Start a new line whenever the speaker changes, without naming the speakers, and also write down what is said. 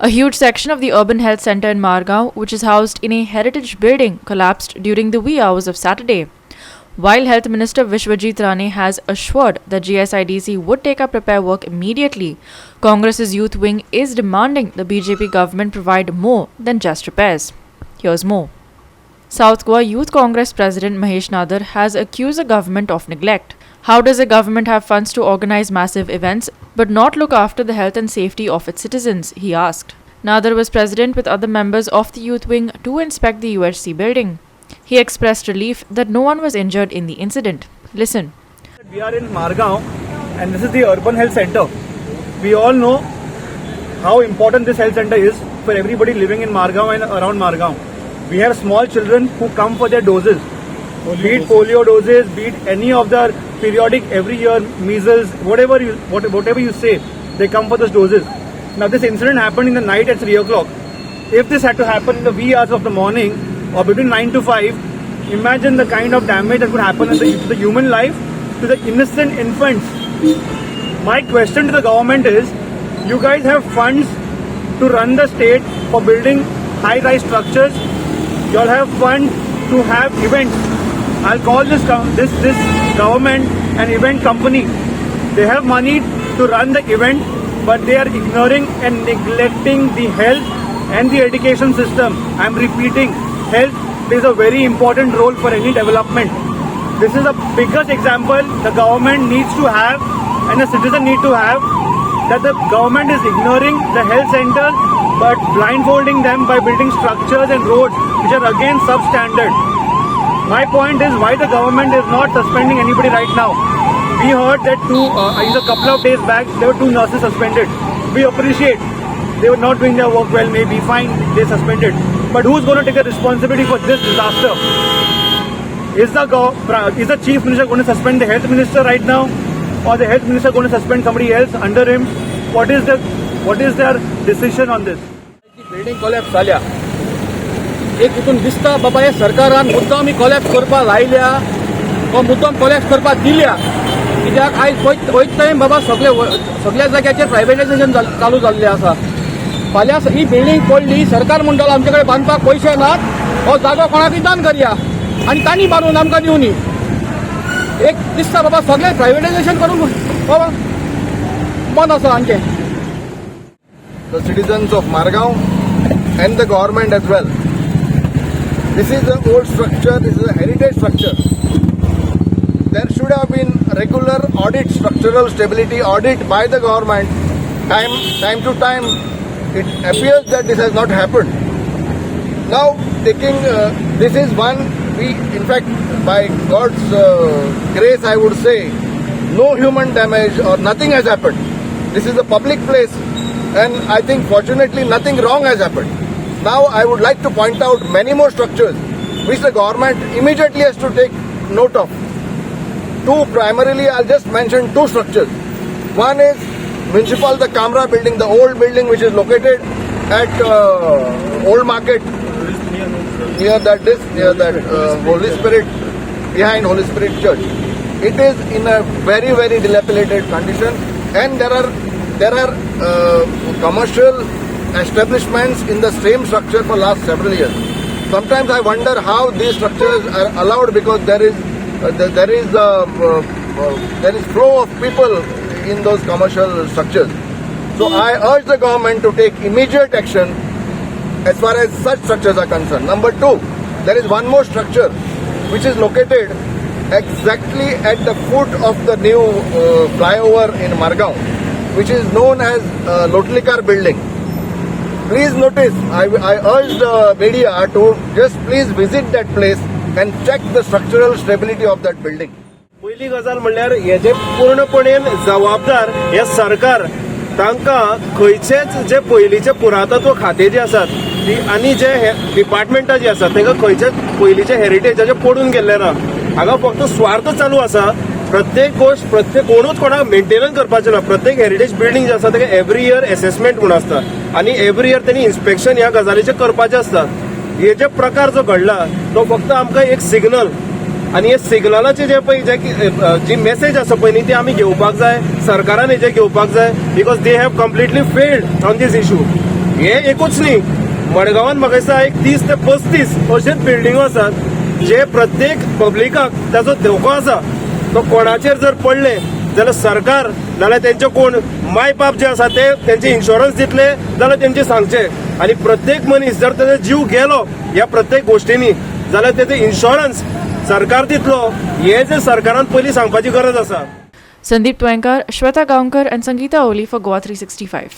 A huge section of the Urban Health Center in Margao, which is housed in a heritage building, collapsed during the wee hours of Saturday. While Health Minister Vishwajit Rane has assured that GSIDC would take up repair work immediately, Congress's youth wing is demanding the BJP government provide more than just repairs. Here's more. South Goa Youth Congress President Mahesh Nadar has accused the government of neglect. How does the government have funds to organize massive events but not look after the health and safety of its citizens? He asked. Nadar was present with other members of the youth wing to inspect the UHC building. He expressed relief that no one was injured in the incident. Listen.
We are in Margao and this is the Urban Health Center. We all know how important this health center is for everybody living in Margao and around Margao. We have small children who come for their doses, be it polio doses, be it any of the periodic every year measles, whatever you say, they come for those doses. Now this incident happened in the night at 3 o'clock. If this had to happen in the wee hours of the morning or between 9 to 5, imagine the kind of damage that could happen to the human life, to the innocent infants. My question to the government is, you guys have funds to run the state for building high-rise structures. You all have funds to have events. I'll call this government an event company. They have money to run the event, but they are ignoring and neglecting the health and the education system. I'm repeating, health plays a very important role for any development. This is the biggest example the government needs to have and the citizen need to have, that the government is ignoring the health centers but blindfolding them by building structures and roads which are again substandard. My point is, why the government is not suspending anybody right now? We heard that a couple of days back, there were two nurses suspended. We appreciate they were not doing their work well, maybe fine, they suspended. But who's going to take the responsibility for this disaster? Is the chief minister going to suspend the health minister right now, or the health minister going to suspend somebody else under him? What is their decision on this?
Building collapse जाल्या, एक हितून दिसता बाबा, हे सरकारान मुद्दाम ही collapse करपाक लायल्या वा मुद्दाम कॉलॅप्स करपाक दिल्या. कित्याक आयज वयत टायम बाबा सगळे सगळ्या जाग्याचेर प्रायवेटायझेशन चालू जाल्लें आसा. फाल्यां ही बिल्डींग पडली, सरकार म्हणटलो आमचे कडेन बांदपाक पयशे नात, हो जागो कोणाकूय दान करया आनी तांणी बांदून आमकां दिवनी. एक दिसता बाबा, सगळें प्रायवेटायझेशन करून बाबा मन आसा हांचें.
The citizens of Margao and the government as well. This is an old structure, this is a heritage structure. There should have been regular audit, structural stability audit by the government time to time. It appears that this has not happened. Now, taking this is one, we in fact, by God's grace, I would say, no human damage or nothing has happened. This is a public place, and I think fortunately nothing wrong has happened. Now, I would like to point out many more structures which the government immediately has to take note of. Two primarily, I'll just mention two structures. One is Municipal, the Kamra building, the old building which is located at Old Market, near that Holy Spirit, behind Holy Spirit Church. It is in a very, very dilapidated condition, and there are commercial establishments in the same structure for last several years. Sometimes I wonder how these structures are allowed, because there is flow of people in those commercial structures. So I urge the government to take immediate action as far as such structures are concerned. Number two, there is one more structure which is located exactly at the foot of the new flyover in Margao, which is known as Lotlikar building. Please notice, I urge the media to just please visit that place and check the structural stability of that building.
पयली गजाल म्हणल्यार, हेजे पूर्णपणेन जबाबदार हे सरकार. तांकां खंयचेच जे पयलींचे पुरातत्व खाते जे आसात ती आनी जे डिपार्टमेंटां जी आसात, तांकां खंयचेच पयलींचे हेरिटेजाचें पडून गेल्लें ना. हांगा फक्त स्वार्थ चालू आसा. प्रत्येक गोश्ट, प्रत्येक कोणूच कोणाक मेंटेनन्स करपाचें ना. प्रत्येक हेरिटेज बिल्डींग जे आसा, ताका एवरी इयर एसेसमेंट म्हूण आसता आनी एवरी इयर तेणी इन्स्पेक्शन ह्या गजालीचें करपाचें आसता. हे जे प्रकार जो घडला तो फक्त आमकां एक सिग्नल आनी हे सिग्नलाचे जे पळय जे जी मेसेज आसा पळय न्ही, ती आमी घेवपाक जाय. सरकारान हेजे घेवपाक जाय, because they have completely failed on this issue. हे एकूच न्ही, मडगांवान म्हाका दिसता एक 30 ते 35 अशेच बिल्डिंगो आसात जे प्रत्येक पब्लिकाक ताचो धोको आसा. तो कोणाचेर जर पडले जाल्यार सरकार नाल्यार तेंचे कोण माय बाप जे आसा ते तेंचे इन्शुरन्स दितले जाल्यार तेंचे सांगचे. आनी प्रत्येक मनीस जर तेजो जीव गेलो ह्या प्रत्येक गोश्टींनी जाल्यार तेजे इन्शुरन्स सरकार दितलो, हे जे सरकारान पयलीं सांगपाची गरज आसा.
Sandeep Tuenkar, Shweta Gaonkar and Sangeeta Oli for Goa 365.